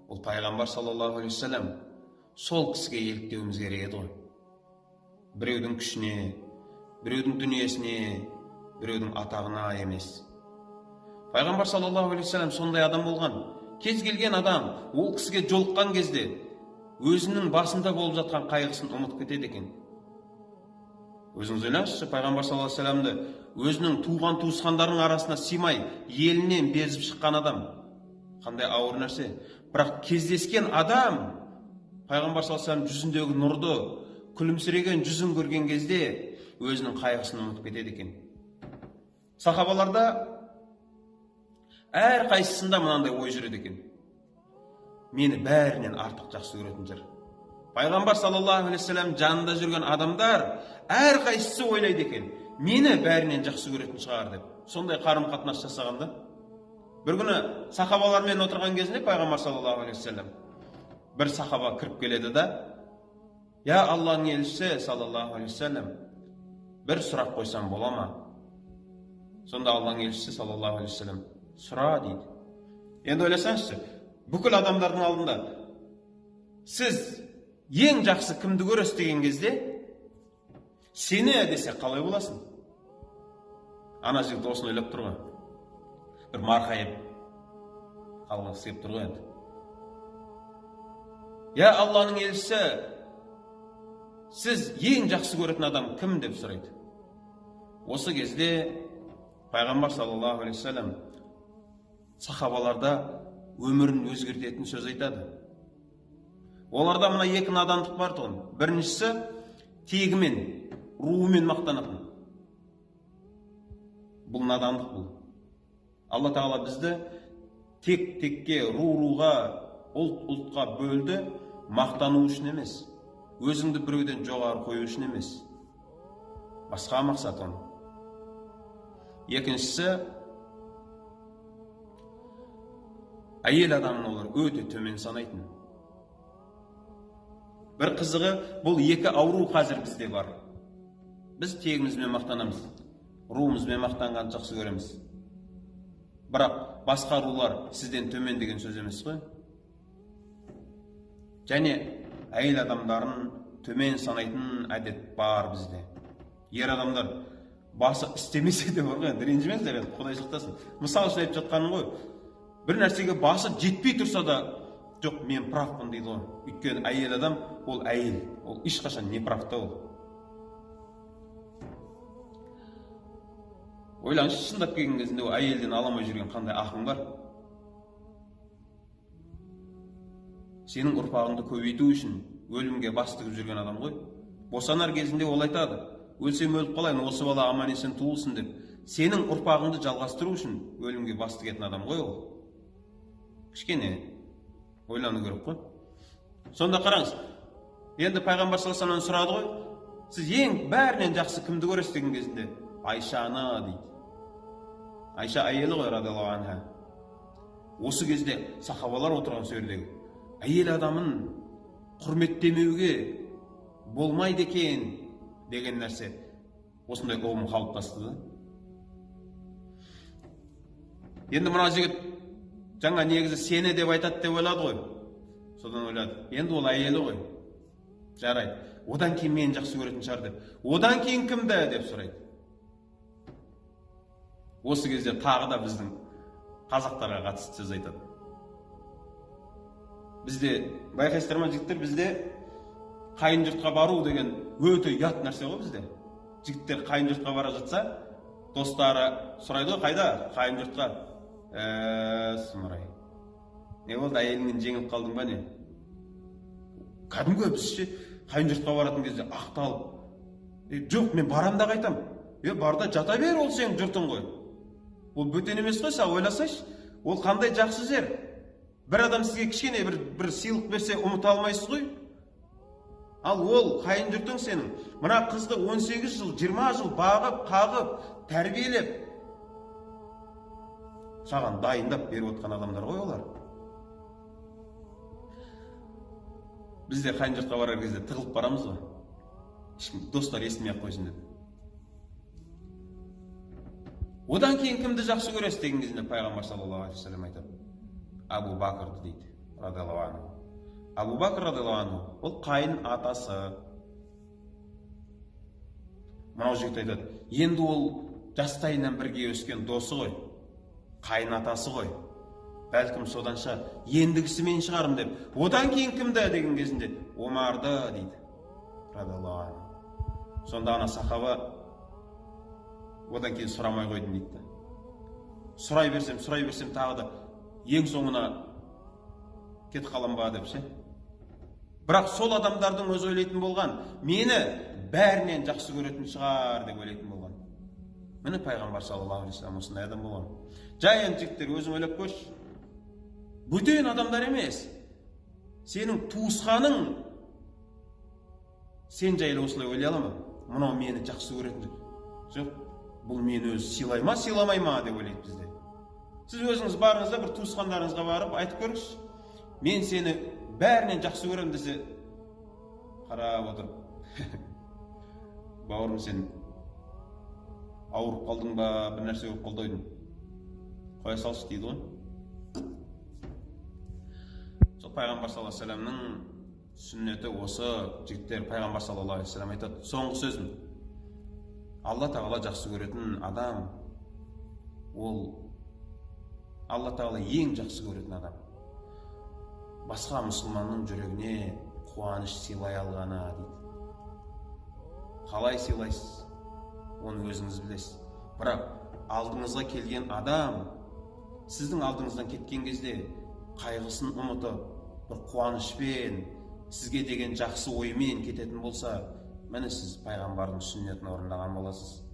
Ол пайғамбар саллаллаху алейхи уассалам. Сол кісіге еліктеуіміз керек еді ғой. Біреудің күшіне, біреудің дүниесіне, біреудің атағына емес. Пайғамбар саллаллаху алейхи уассалам сондай адам болған. Кез келген адам ол кісіге жолыққан кезде өзінің басында болып жатқан қайғысын ұмытып кетеді екен. Өзіңіз ойлаңызшы, пайғамбар саллаллаху алейхи уассаламды өзінің туған туысқандарының арасына сыймай елінен безіп шыққан адам. Қандай ауыр нәрсе. Бірақ кездескен адам пайғамбар саллаллаху алейхи уассалам жүзіндегі нұрды, күлімсіреген жүзін көрген кезде өзінің қайғысын ұмытып кетеді екен. Сахабаларда әрқайсысында мынандай ой жүреді екен: мені бәрінен артық жақсы көретін жыр. Пайғамбар саллаллаху алейхи уассалам жанында жүрген адамдар әрқайсысы ойлайды екен, мені бәрінен жақсы көретін шығар деп. Сондай қарым-қатынас жасағанда. Бір күні сахабалармен отырған кезінде пайғамбар саллаллаху алейхи уассалам бір сахаба кіріп келеді да, я Алланың елшісі саллаллаху алейхи уассалам, бір сұрақ қойсам бола ма? Сонда Алланың елшісі саллаллаху алейхи уассалам сұра дейді. Енді ойласаңызшы, бүкіл адамдардың алдында сіз ең жақсы кімді көресіз деген кезде сені десе қалай боласың? Ана жігіт осыны ойлап тұр ғой. Бір марқайып қалғысы келіп тұр ғой енді. Я Алланың елшісі, сіз ең жақсы көретін адам кім деп сұрайды. Осы кезде пайғамбар саллаллаху алейхи уассалам сахабаларда өмірін өзгертетін сөз айтады. Оларда мына екі надандық бар тұғын. Біріншісі тегімен, руымен мақтанатын. Бұл надандық бұл. Алла тағала бізді тек-текке, ру-руға, ұлт-ұлтқа бөлді, мақтану үшін емес, өзіңді біреуден жоғары қою үшін емес. Басқа мақсат оның. Екіншісі, әйел адамын олар өте төмен санайтын. Бір қызығы, бұл екі ауру қазір бізде бар. Біз тегімізбен мақтанамыз, руымызбен мақтанғанды жақсы көреміз. Бірақ басқа рулар сізден төмен деген сөз емес қой. Және әйел адамдарын төмен санайтын әдет бар бізде. Ер адамдар басы істемесе де бар ғой, енді ренжімеңіздер, енді Құдай сақтасын. Мысал үшін айтып жатқаным ғой, бір нәрсеге басы жетпей тұрса да, жоқ, мен правпын дейді ғой. Өйткені әйел адам, ол әйел, ол ешқашан не прав та ол. Ойлаңызшы, шындап келген кезінде ол әйелден ала алмай жүрген қандай ақың бар? Сенің ұрпағыңды көбейту үшін өлімге бас тігіп жүрген адам ғой. Босанар кезінде ол айтады, өлсем өліп қалайын, осы бала аман есен туылсын деп. Сенің ұрпағыңды жалғастыру үшін өлімге бас тігетін адам ғой ол. Кішкене ойлану керек қой. Сонда қараңыз, енді пайғамбар саллаллаху алейхи вассаламнан сұрады ғой, сіз ең бәрінен жақсы кімді көресіз деген кезінде Айшаны дейді. Айша әйелі ғой, радиаллаху анха. Осы кезде сахабалар отырған сол жердегі әйел адамын құрметтемеуге болмайды екен деген нәрсе, осындай ұғым қалыптасты да. Енді мына жігіт жаңа негізі сені деп айтады деп ойлады ғой. Содан ойлады, енді ол әйелі ғой, жарайды, одан кейін мені жақсы көретін шығар деп. Одан кейін кімді деп сұрайды. Осы кезде тағы да біздің қазақтарға қатысты сөз айтады. Бізде, байқайсыздар ма жігіттер, бізде қайын жұртқа бару деген өте ұят нәрсе ғой бізде. Жігіттер қайын жұртқа бара жатса, достары сұрайды ғой, қайда? Қайын жұртқа. Сұмырай. Не болды, әйеліңнен жеңіліп қалдың ба не? Кәдімгі біз ше, қайын жұртқа баратын кезде ақталып, жоқ, мен барам да қайтам. Бар да жата бер, ол сенің жұртың ғой. Ол бөтен емес қой, саған ойласайшы. Ол қандай жақсы жер. Бір адам сізге кішкене бір сыйлық берсе, ұмыта алмайсыз ғой. Ал ол қайын жұртың сенің. Мына қызды 18 жыл, 20 жыл бағып, қағып, тәрбиелеп, саған дайындап беріп отқан адамдар ғой олар. Біз де қайын жұртқа барар кезде тығылып барамыз ғой. Ешкім, достар естімей ақ қойсын деп. Одан кейін кімді жақсы көресіз деген кезінде пайғамбар саллаллаху алейхи вассалам айтады, Абу Бәкірді дейді. Радиаллаху анху. Абу Бәкір радиаллаху анху ол қайын атасы. Мынау жігіт айтады, енді ол жастайынан бірге өскен досы ғой, қайын атасы ғой, бәлкім содан шығар, ендігісі мен шығармын деп. Одан кейін кімді деген кезінде Омарды дейді, радиаллаху анху. Сонда ана сахаба одан кейін сұрамай қойдым дейді. Сұрай берсем, сұрай берсем, тағы да ең соңына кетіп қалам ба деп ше. Бірақ сол адамдардың өзі ойлайтын болған, мені бәрінен жақсы көретін шығар деп ойлайтын болған. Міне, пайғамбар саллаллаху алейхи вассалам осындай адам болған. Жай енді, жігіттер, өзің ойлап көрші, бөтен адамдар емес, сенің туысқаның сен жайлы осылай ойлай ала ма? Мынау мені жақсы көретін, жоқ, бұл мені өзі сыйлай ма, сыйламай ма деп ойлайды бізде. Сіз өзіңіз барыңыз да, бір туысқандарыңызға барып айтып көріңізші, мен сені бәрінен жақсы көремін десе, қарап отырып, бауырым, сен ауырып қалдың ба, бір нәрсе болып қалды ау, қоя салшы дейді ғой. Сол пайғамбар саллаллаху алейхи вассаламның сүннеті осы, жігіттер. Пайғамбар саллаллаху алейхи вассалам айтады, соңғы сөзім: Алла тағала жақсы көретін адам, ол Алла тағала ең жақсы көретін адам басқа мұсылманның жүрегіне қуаныш сыйлай алғаны дейді. Қалай сыйлайсыз, оны өзіңіз білесіз. Бірақ алдыңызға келген адам сіздің алдыңыздан кеткен кезде қайғысын ұмытып, бір қуанышпен, сізге деген жақсы оймен кететін болса, міне, сіз пайғамбардың сүннетін орындаған боласыз.